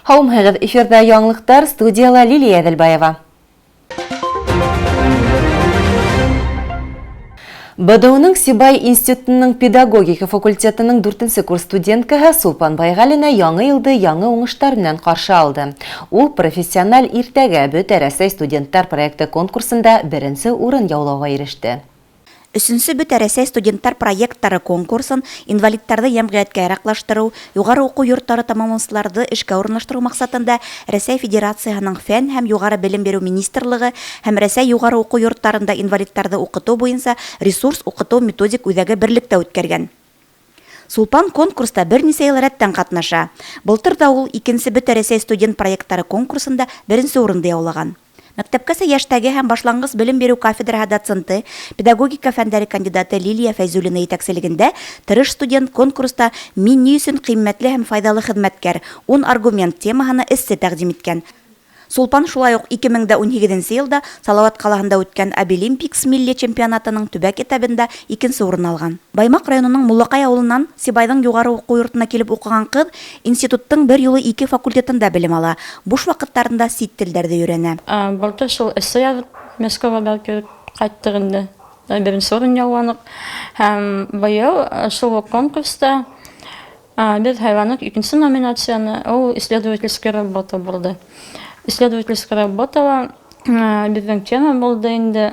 Һаумыһығыҙ, эфирҙа яңылыҡтар, студияла Лилия Әҙелбаева. БДУның Сибай институтының педагогика факультетының 4-нсе курс студенткаһы Сулпан Байғалина яңы йылды яңы уңыштар менән ҡаршы алды. Ул профессиональ иртәгә бөтә Рәсәй студенттар проекты конкурсында беренсе урын яулауға иреште. Өсөнсө Бөтә Рәсәй студенттар проекттары конкурсын инвалидтарҙы йәмғиәткә яраҡлаштырыу, юғары уҡыу йорттары тамамлаусыларҙы эшкә урынлаштырыу маҡсатында Рәсәй Федерацияһының Фән һәм юғары белем биреү министрлығы һәм Рәсәй юғары уҡыу йорттарында инвалидтарҙы уҡытыу буйынса ресурс уҡытыу методик үҙәге берлектә үткәргән. Сулпан конкурста бер нисә йыл рәттән ҡатнаша. Былтыр ҙа ул икенсе Бөтә Рәсәй студент проекттары конкурсында беренсе урынды яулаған. Мәктәпкәсә йәштәге һәм башланғыс белем биреү кафедраһы доценты, педагогика фәндәре кандидаты Лилия Фәйзуллина етәкселегендә тырыш студент конкурста «Мин ни өсөн ҡиммәтле һәм файҙалы хеҙмәткәр? 10 аргумент» темаһына эссе тәҡдим иткән. Сулпан шулай уҡ 2018 йылда Салауат ҡалаһында үткән Абилимпикс милли чемпионатының төбәк этабында икенсе урын алған. Баймаҡ районының Муллаҡай ауылынан Сибайҙың юғары уҡыу йортона килеп уҡыған ҡыҙ институттың бер юлы ике факультетында белем ала, буш ваҡыттарында сит телдәрҙе өйрәнә. Былтыр шул эссе яҙып Мәскәүгә барып килеп ҡайттыҡ инде. Беренсе урын яуланыҡ. Һәм быйыл шул уҡ конкурста беҙ һайланыҡ икенсе номинацияны, ул исследовательская работа булды. Исследовательская работала беҙҙең тема булды инде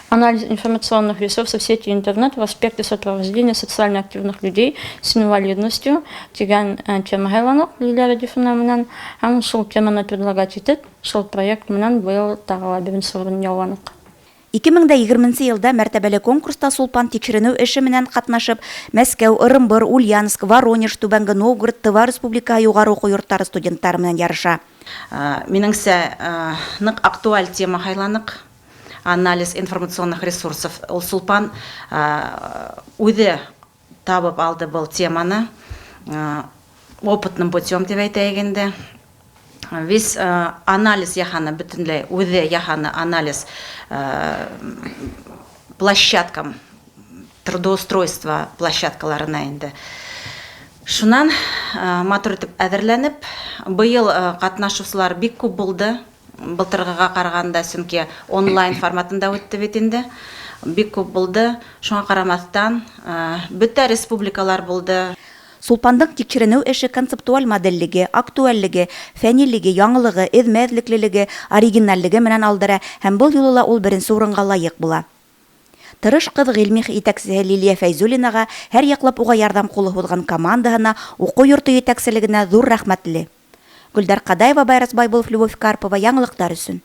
анализ информационных ресурсов сети интернет в аспекте сопровождения социально активных людей с инвалидностью тигән тема һайланыҡ Лилия Радифовна менән, һәм шул теманы предлагать итеп, шул проект менән быйыл тағы ла беренсе урын яуланыҡ. 2020 йылда мәртәбәле конкурста Сулпан тикшеренеү эше менән ҡатнашып, Мәскәү, Ырымбур, Ульяновск, Воронеж, Түбәнге Новгород, Тыва Республикаһы юғары уҡыу йорттары студенттары менән ярыша. Минеңсә, ныҡ актуаль тема һайланыҡ. Анализ информационных ресурсов. Ул Сулпан үҙе табып алды был теманы. Опытным путем тип әйтәйек инде. Весь анализ яһаны, бөтөнләй үҙе яһаны анализ площадкам, трудоустройство площадкаларына инде. Шунан матур итеп әҙерләнеп, быйыл ҡатнашыусылар бик күп булды. Былтырғыға ҡарағанда, сөнки онлайн форматында үтте бит инде. Бик күп булды. Шуңа ҡарамаҫтан, бөтә республикалар булды. Сулпандың тикшеренеү эше концептуаль модельлеге, актуальлеге, фәнилеге, яңылығы, эҙмәҙлеклелеге, оригинальлеге менән алдыра һәм был юлы ла ул беренсе урынға лайыҡ була. Тырыш ҡыҙ ғилми етәксеһе Лилия Фәйзуллинаға, һәр яҡлап уға ярҙам ҡулы һуҙған командаһына, уҡыу йорто етәкселегенә ҙур рәхмәтле. Гөлдәр Ҡадаева, Байрас Байбулов, Любовь Карпова, яңылыҡтар өсөн.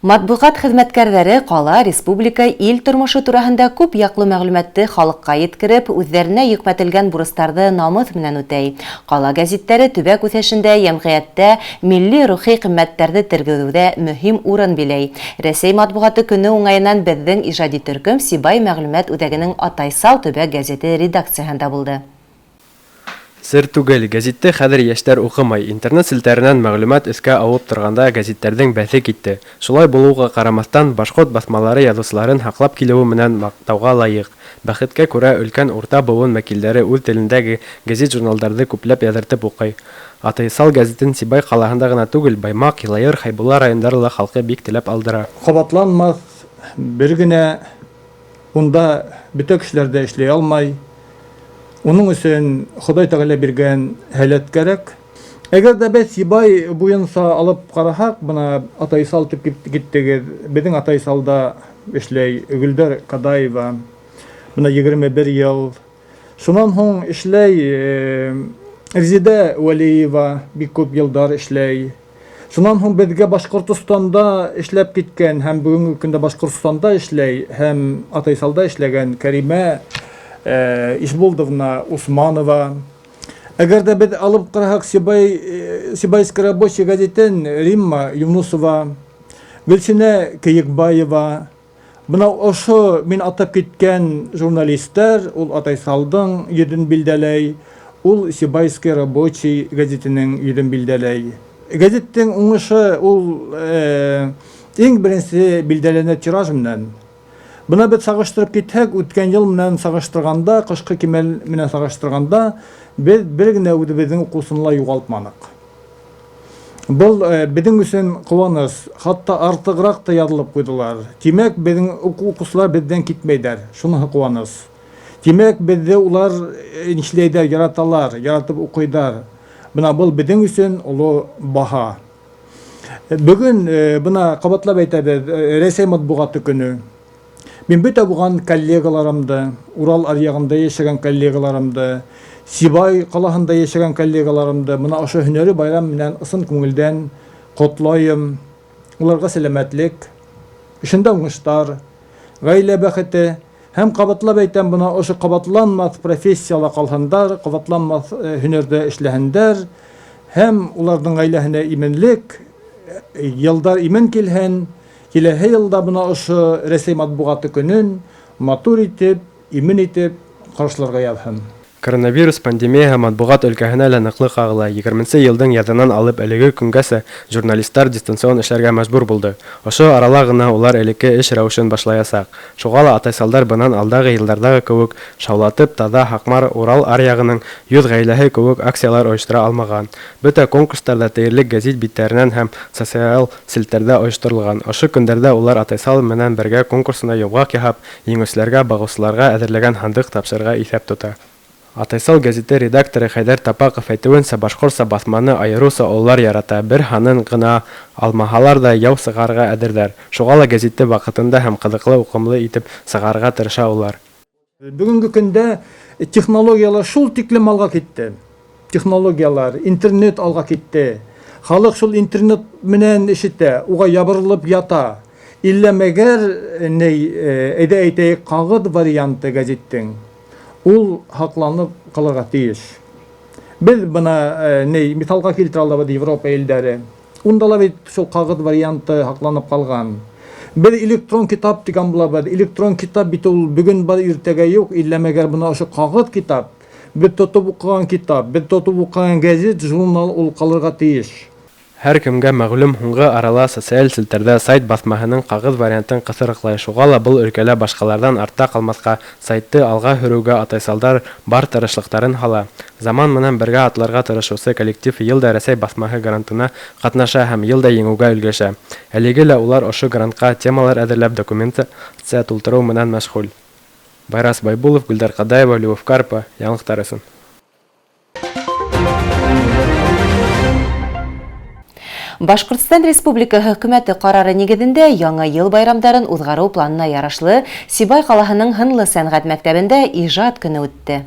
Матбуғат хеҙмәткәрҙәре ҡала, республика, ил тормошо тураһында күп яҡлы мәғлүмәтте халыҡҡа еткереп, үҙҙәренә йөкмәтелгән бурыстарҙы намыҫ менән үтәй. Ҡала гәзиттәре төбәк үҫешендә, йәмғиәттә милли рухи ҡиммәттәрҙе тергеҙеүҙә мөһим урын биләй. Рәсәй матбуғаты көнө уңайынан беҙҙең ижади төркөм Сибай мәғлүмәт үҙәгенең Атайсал төбәк гәзите редакцияһында булды. Сер түгел, гәзитте хәҙер йәштәр уҡымай. Интернет селтәренән мәғлүмәт өҫкә ауып торғанда гәзиттәрҙең бәҫе китте. Шулай булыуға ҡарамаҫтан, башҡорт баҫмалары яҙыусыларын һаҡлап килеүе менән маҡтауға лайыҡ. Бәхеткә күрә, өлкән урта быуын вәкилдәре үҙ телендәге гәзит-журналдарҙы күпләп яҙыртып уҡый. Атайсал гәзитен Сибай ҡалаһында ғына түгел, Баймаҡ, Йылайыр, Хәйбулла райондары ла халҡы бик теләп алдыра. Ҡабатланмаҫ бер генә унда бөтә кешеләр ҙә эшләй алмай. Уның өсөн Хоҙай Тәғәлә биргән һәләт кәрәк. Әгәр ҙә беҙ Сибай буйынса алып ҡараһаҡ, бына Атайсал тип киттегеҙ, беҙҙең Атайсалда эшләй Гөлдәр Кадаева, бына 21 йыл. Шунан һуң эшләй Резида Вәлиева, бик күп йылдар эшләй. Шунан һуң беҙгә Башҡортостанда эшләп киткән һәм бөгөнгө көндә Башҡортостанда эшләй һәм Атайсалда эшләгән Кәримә Ишбулдовна Усманова. Әгәр ҙә беҙ алып ҡараһаҡ Сибайский рабочий гәзитен Римма Юнусова, Гөлсинә Кейекбаева. Бына ошо мин атап киткән журналисттар, ул Атайсалдың йөҙөн билдәләй, ул Сибайский рабочий гәзитенең йөҙөн билдәләй. Гәзиттең уңышы ул иң беренсе билдәләнә тираж менән. Бына беҙ сағыштырып китһәк, үткән йыл менән сағыштырғанда, ҡышҡы кимәл менән сағыштырғанда, беҙ бер генә үҙебеҙҙең уҡыусыны ла юғалтманыҡ. Был беҙҙең өсөн ҡыуаныс, хатта артығыраҡ та яҙылып ҡуйҙылар. Тимәк, беҙҙең уҡыусылар беҙҙән китмәйҙәр, шуныһы ҡыуаныс. Тимәк, беҙҙе улар нишләйҙәр, яраталар, яратып уҡыйҙар. Бына был беҙҙең өсөн оло баһа. Бөгөн бына ҡабатлап әйтәбеҙ, Рәсәй матбуғаты көнө. Мин бөтә булған коллегаларымды, Урал аръяғында йәшәгән коллегаларымды, Сибай ҡалаһында йәшәгән коллегаларымды бына ошо һөнәри байрам менән ысын күңелдән ҡотлайым. Уларға сәләмәтлек, эшендә уңыштар, ғаилә бәхете һәм ҡабатлап әйтәм, бына ошо ҡабатланмаҫ профессияла ҡалһындар, ҡабатланмаҫ һөнәрҙә эшләһендәр һәм уларҙың ғаиләһенә именлек, йылдар имен килһен. Киләһе йылда бына ошо Рәсәй матбуғаты көнөн матур итеп, имен итеп ҡаршыларға яҙһын. Коронавирус пандемияһы матбуғат өлкәһенә лә ныҡлы ҡағыла. 20 йылдың яҙынан алып әлеге көнгәсә журналистар дистанцион эшләргә мәжбүр булды. Ошо арала ғына улар элекке эш рәүешен башлаясаҡ. Шуға ла атайсалдар бынан алдағы йылдарҙағы кеүек шаулатып таҙа Һаҡмар Урал аръяғының 100 ғаиләһе кеүек акциялар ойоштора алмаған. Бөтә конкурстар ҙа тиерлек гәзит биттәренән һәм социаль селтәрҙә ойошторолған. Ошо көндәрҙә улар атайсал менән бергә конкурсына йомғаҡ яһап, еңеүселәргә бағыусыларға әҙерләгән һандыҡ тапшырырға иҫәп тота. Атайсал гәзите редакторы Хәйҙәр Тапаҡов әйтеүенсә, башҡортса баҫманы айырыуса ололар ярата, бер һанын ғына алмаһалар ҙа яу сығарырға әҙерҙәр. Шуға ла гәзитте ваҡытында һәм ҡыҙыҡлы уҡымлы итеп сығарырға тырыша улар. Бөгөнгө көндә технологиялар шул тиклем алға китте. Технологиялар, интернет алға китте. Халыҡ шул интернет менән эш итә, уға ябырылып ята. Иллә мәгәр, ни, әйҙә әйтәйек, ҡағыҙ варианты гәзиттең ул һаҡланып ҡалырға тейеш. Беҙ бына ни миҫалға килтерә алабыҙ Европа илдәре. Унда ла бит шул ҡағыҙ варианты һаҡланып ҡалған. Беҙ электрон китап тигән булабыҙ. Электрон китап бит ул бөгөн бар, иртәгә юҡ. Иллә мәгәр бына ошо ҡағыҙ китап, беҙ тотоп уҡыған китап, беҙ тотоп уҡыған гәзит, журнал ул ҡалырға тейеш. Һәр кемгә мәғлүм, һуңғы арала социаль селтәрҙә сайт баҫмаһының ҡағыҙ вариантын ҡыҫырыҡлай. Шуға ла был өлкәлә башҡаларҙан артта ҡалмаҫҡа, сайтты алға һөрөүгә атайсалдар бар тырышлыҡтарын һала. Заман менән бергә атларға тырышыусы коллектив йыл да Рәсәй баҫмаһы грантына ҡатнаша һәм йыл да еңеүгә өлгәшә. Әлеге лә улар ошо грантҡа темалар әҙерләп документация тултырыу менән мәшғүл. Байрас Байбулов, Гөлдәр Ҡадаева, Любовь Карпа, яңылыҡтар өсөн. Башҡортостан Республикаһы хөкүмәте ҡарары нигеҙендә яңы йыл байрамдарын уҙғарыу планына ярашлы Сибай ҡалаһының Һынлы сәнғәт мәктәбендә ижад көнө үтте.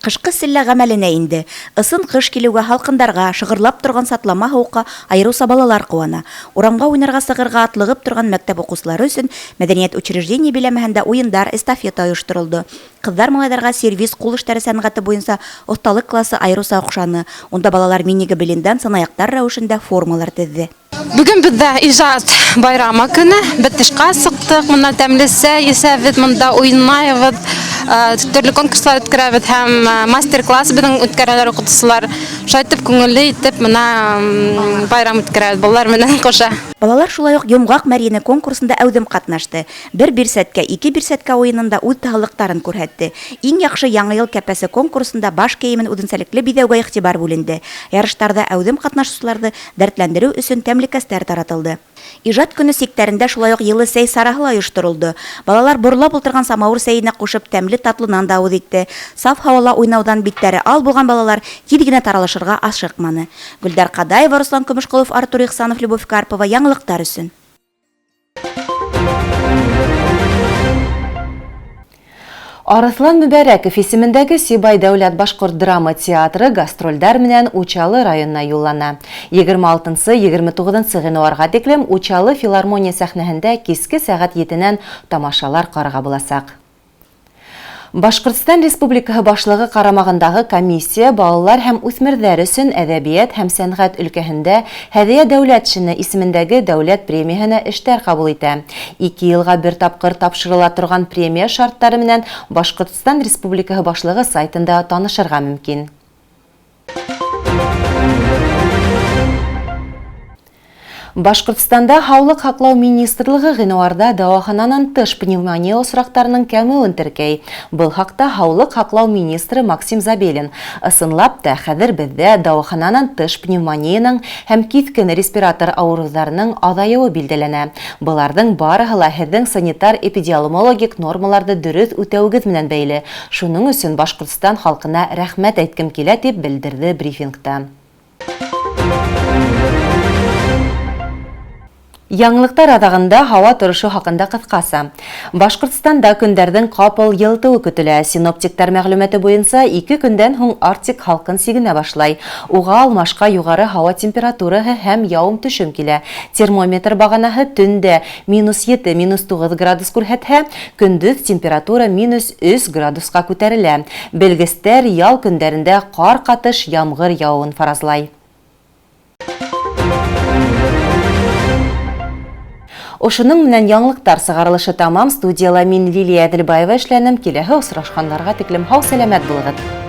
Ҡышҡы селлә ғәмәленә инде. Ысын ҡыш килеүгә һалҡындарға, шығырлап торған сатлама һыуыҡҡа айырыуса балалар ҡыуана. Урамға уйнарға сығырға атлығып торған мәктәп уҡыусылары өсөн мәҙәниәт учреждение биләмәһендә уйындар, эстафета ойошторолдо. Ҡыҙҙар малайҙарға сервис ҡул эштәре сәнғәте буйынса оҫталыҡ классы айырыуса оҡшаны. Унда балалар мини-гобелендан сынаяҡтар рәүешендә формалар теҙҙе. Бөгөн беҙҙә ижад байрамы көнө. Беҙ тышҡа сыҡтыҡ, мында тәмле сәй эсәбеҙ, мында уйнайбыҙ, төрлө конкурслар үткәрәбеҙ һәм мастер-класс беҙҙең үткәрәләр уҡытыусылар. Шулай итеп күңелле итеп мына байрам үткәрәбеҙ балалар менән ҡуша. Балалар шулай уҡ йомғаҡ мәрйене конкурсында әүҙем ҡатнашты. Бер бирсәткә, ике бирсәткә уйынында үҙ таһыллыҡтарын күрһәтте. Иң яҡшы яңы йыл кәпәсе конкурсында баш кейемен үҙенсәлекле биҙәүгә иғтибар бүленде. Ярыштарҙа әүҙем ҡатнашыусыларҙы дәртләндереү өсөн тәмлекәстәр таратылды. Ижад көнө сиктәрендә шулай уҡ йылы сәй сараһы ла ойошторолдо. Балалар борлап ултырған самауыр сәйенә ҡушып тәмле татлынан да ауыҙ итте. Саф һауала уйнауҙан биттәре ал булған балалар тиҙ генә таралышырға ашыҡманы. Гөлдәр Ҡадаева, Руслан Көмөшҡолов, Артур Ихсанов, Любовь Карпова. Яңылыҡтар өсөн. Арыҫлан Мөбәрәков исемендәге Сибай дәүләт башҡорт драма театры гастролдәр менән Учалы районына юллана. Егерме алтынсы, егерме туғыҙынсы ғинуарға тиклем Учалы филармония сәхнәһендә киске сәғәт етенән тамашалар ҡарарға буласаҡ. Башҡортостан Республикаһы Башлығы ҡарамағындағы комиссия балалар һәм үҫмерҙәр өсөн әҙәбиәт һәм сәнғәт өлкәһендә Һәҙиә Дәүләтшина исемендәге дәүләт премияһына эштәр ҡабул итә. 2 йылға бер тапҡыр тапшырыла торған премия шарттары менән Башҡортостан Республикаһы Башлығы сайтында танышырға мөмкин. Башҡортостанда Һаулыҡ һаҡлау министрлығы ғинуарҙа дауахананан тыш пневмония осраҡтарының кәмеүен теркәй. Был хаҡта Һаулыҡ һаҡлау министры Максим Забелин. Ысынлап та, хәҙер беҙҙә дауахананан тыш пневмонияның һәм киҫкен респиратор ауырыуҙарының аҙайыуы билдәләнә. Быларҙың барыһы ла һеҙҙең санитар-эпидемиологик нормаларҙы дөрөҫ үтәүегеҙ менән бәйле. Шуның өсөн Башҡортостан халҡына рәхмәт әйткем килә, тип белдерҙе брифингта. Яңылыҡтар аҙағында һауа торошо хаҡында ҡыҫҡаса. Башҡортостанда көндәрҙең ҡапыл йылытыуы көтөлә. Синоптиктар мәғлүмәте буйынса 2 көндән һуң Арктик һалҡын сигенә башлай. Уға алмашҡа юғары һауа температураһы һәм яуым-төшөм килә. Термометр бағанаһы төндә -7, -9 градус күрһәтһә, көндөҙ температура -3 градусҡа күтәрелә. Белгестәр ял көндәрендә ҡар ҡатыш ямғыр яуыуын фаразлай. Ошоноң менән яңылыҡтар сығарылышы тамам. Студияла мин Лилия Әҙелбаева эшләнем. Киләһе осрашҡандарға тиклем һау-сәләмәт булығыҙ.